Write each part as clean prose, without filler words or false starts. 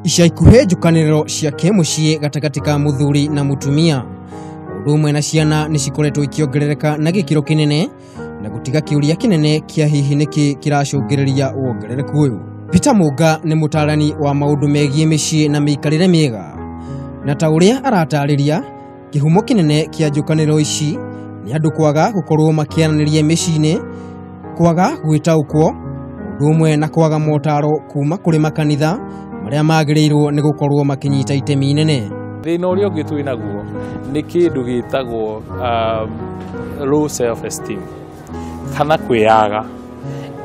Ica ikuhĩ njũkanĩrĩro cia kĩmũciĩ gatagatĩ ka mũthuri na mũtumia ũndũ ũmwe na ciana nĩ cikoretwo ikĩongerereka na gĩkĩro kĩnene na gũtiga kĩũria kĩnene kĩa hihi nĩkĩ kĩracũngĩrĩria wongerereku ũyũ. Peter Mũnga nĩ mũtaarani wa maũndũ megiĩ mĩciĩ na mĩikarĩre mĩega, na ta ũrĩa aratarĩria, kĩhumo kĩnene kĩa njũkanĩrĩro ici nĩ andũ kwaga gũkorwo makĩaranĩria mĩciĩ-inĩ, kwaga gwĩtaũkwo, ũndũ ũmwe na kwaga motaro kuma kũrĩ makanitha marĩa magĩrĩirwo nĩ gũkorwo makĩnyita itemi inene. Thĩna ũrĩa ũngĩ twĩ naguo nĩ kĩndũ gĩtagwo low self esteem kana kwĩyaga,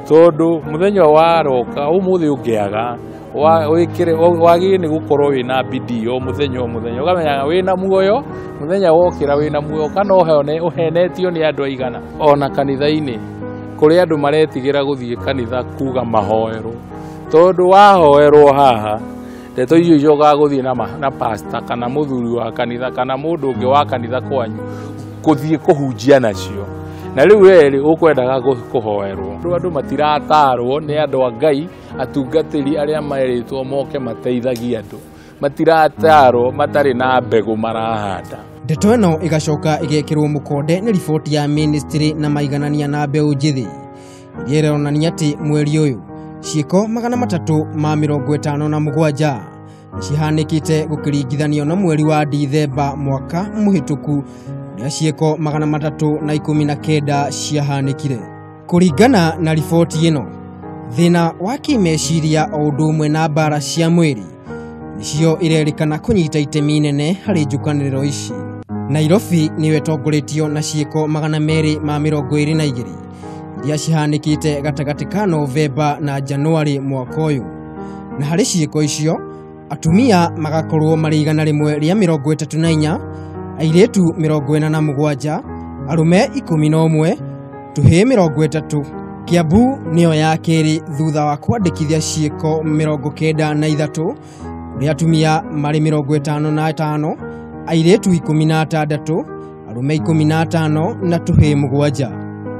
tondũ mũthenya waroka ũmũthĩ ũngĩaga wagĩrĩire nĩ gũkorwo wĩna bidii o mũthenya o mũthenya, ũkamenyaga wĩna muoyo mũthenya wokĩra wĩna muoyo, kana ũhenetio nĩ andũ aigana. Ona kanitha-inĩ kũrĩ andũ maretigĩra gũthiĩ kanitha kuga mahoerwo, tondũ wahoerwo haha ndeto icio icokaga gũthiĩ na pastor kana mũthuri wa kanitha kana mũndũ ũngĩ wa kanitha kwanyu gũthiĩ kũhunjia nacio, na rĩu werĩ ũkwendaga kũhoerwo. Andũ matiratarwo nĩ andũ a Ngai, atungatĩri arĩa merĩtwo moke mateithagie andũ, matiratarwo matarĩ na mbegũ marahanda. Ndeto ĩno ĩgacoka ĩgekĩrwo mũkonde nĩ riboti ya ministry na maiganania na mbeũ njĩthĩ iria ĩronania atĩ mweri ũyũ ciĩko 357 nĩcihanĩkĩte gũkĩringithanio na mweri wa Dithemba mwaka mũhĩtũku kũrĩa ciĩko 319 ciahanĩkire. Kũringana na riboti ĩno, thĩna wa kĩmeciria o ũndũ ũmwe na mbara cia mwĩrĩ nĩcio irerĩkana kũnyita itemi inene harĩ njũkanĩrĩro ici. Nairobi nĩyo ĩtongoretio na ciĩko 222 iria cihanĩkĩte gatagatĩ ka Novemba na Januari mwaka ũyũ, na harĩ ciĩko icio atumia magakorwo marĩ 134, airĩtu 47, arũme 11, tũhĩĩ 30. Kiambu nĩyo ya kerĩ thutha wa kwandĩkithia ciĩko 93 kũrĩa atumia marĩ 55, airĩtu 16, arũme 15 na tũhĩĩ 7.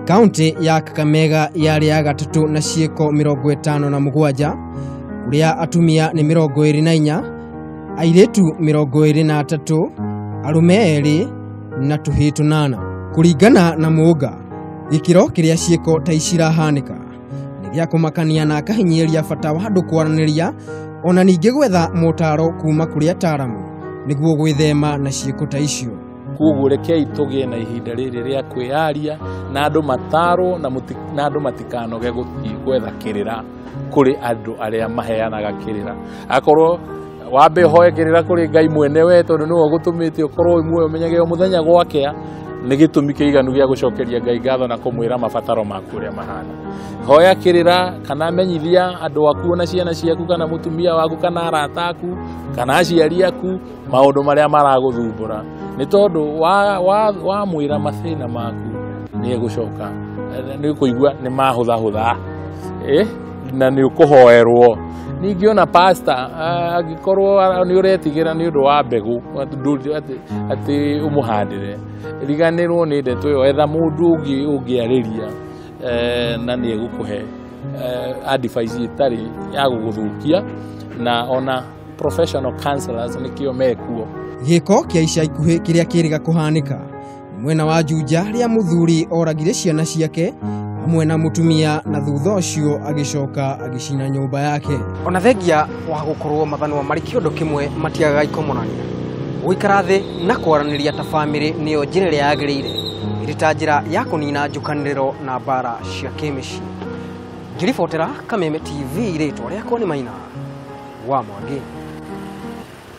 Kaunti ya Kakamega yarĩ ya gatatũ na ciĩko 57 kũrĩa atumia nĩ 24, airĩtu 23, arũme 2 na tũhĩĩ 8. Kũringana na Mũnga, gĩkĩro kĩrĩa ciĩko ta ici irahanĩka nĩ gĩa kũmakania na akahinyĩrĩria bata wa andũ kwaranĩria ona ningĩ gwetha motaro kuma kũrĩ ataaramu nĩguo gwĩthema na ciĩko ta icio. Koguo rekei tũgĩe na ihinda rĩrĩ rĩa kwĩyaria na andũ matarwo na andũ matikanoge gũthiĩ gwetha kĩrĩra kũrĩ andũ arĩa maheanaga kĩrĩra. Akorwo wambe ũhoe kĩrĩra kũrĩ Ngai mwene we, tondũ nĩwe ũgũtũmĩte ũkorwo wĩ muoyo, ũmenyage o mũthenya gwakĩa nĩ gĩtũmi kĩiganu gĩa gũcokeria Ngai ngatho na kũmwĩra mabataro maku ũrĩa mahana. Hoya kĩrĩra kana menyithia andũ aku na ciana ciaku kana mũtumia waku kana arata aku kana aciari aku maũndũ marĩa maragũthumbũra, nĩ tondũ wamwĩra mathĩna maku nĩ egũcoka nĩ ũkũigua nĩ mahũthahũtha na nĩ ũkũhoerwo. Ningĩ ona pastor angĩkorwo nĩ ũretigĩra nĩ ũndũ wa mbegũ atĩ ũmũhandĩre, riganĩrwo nĩ ndeto ĩyo, etha mũndũ ũngĩ ũngĩarĩria na nĩ egũkũhe advice ĩtarĩ ya gũgũthũkia, na ona professional counselors nĩkĩo mekuo. Gĩko kĩa ica ikuhĩ kĩrĩa kĩrĩga kũhanĩka nĩ mwena wa Juja rĩa mũthuri oragire ciana ciake hamwe na mũtumia na thutha ũcio agĩcoka agĩcina nyũmba yake. Ona thengia wa gũkorwo mathanwa marĩ kĩondo kĩmwe matiagaga ikomonania, gũikara thĩ na kwaranĩria ta bamĩrĩ nĩyo njĩra ĩrĩa yagĩrĩire ĩrĩ ta njĩra ya kũnina njũkanĩrĩro na mbara cia kĩmĩciĩ. Ngĩribotera Kameme TV, rĩtwa rĩakwa nĩ Maina wa Mwangi.